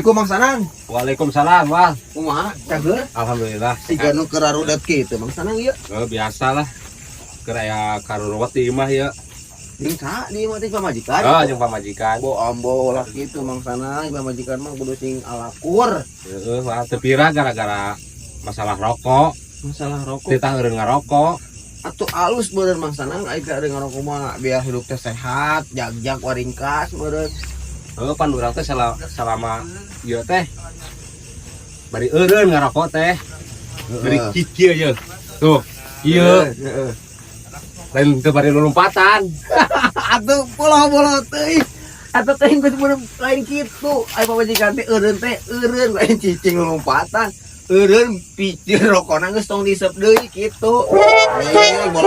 Assalamualaikum, Mang Sanang. Waalaikumsalam, Wal. Kumaha, cageur? Alhamdulillah. Siga nu keur rudet kitu, Mang Sanang ieu. Oh, biasa lah. Keur aya karuruwet di imah ya. Jeung saha di imah teh, pamajikan? Oh, jeung pamajikan. Bo ambo lah kitu, Mang Sanang, pamajikan mah kudu sing alakur. Heeh, wah teu pira gara-gara masalah rokok. Masalah rokok. Titah eureun ngarokok. Atuh alus beureun, Mang Sanang, ai teh ngarokok mah biar hidup teh sehat, jagjag waringkas beureun. Heeh, pan urang teh selama ieu teh bari eureun ngarokok teh. Bari kieu ye. Tuh, ieu lain teu bari lompatan. Atuh bolo-bolo teuing. Atuh teh geus bener lain kitu. Ai pamajikan teh eureun teh eureun, lain cicing lompatan. Eureun piceun rokona geus tong diisep deui kitu. Eh, bolo.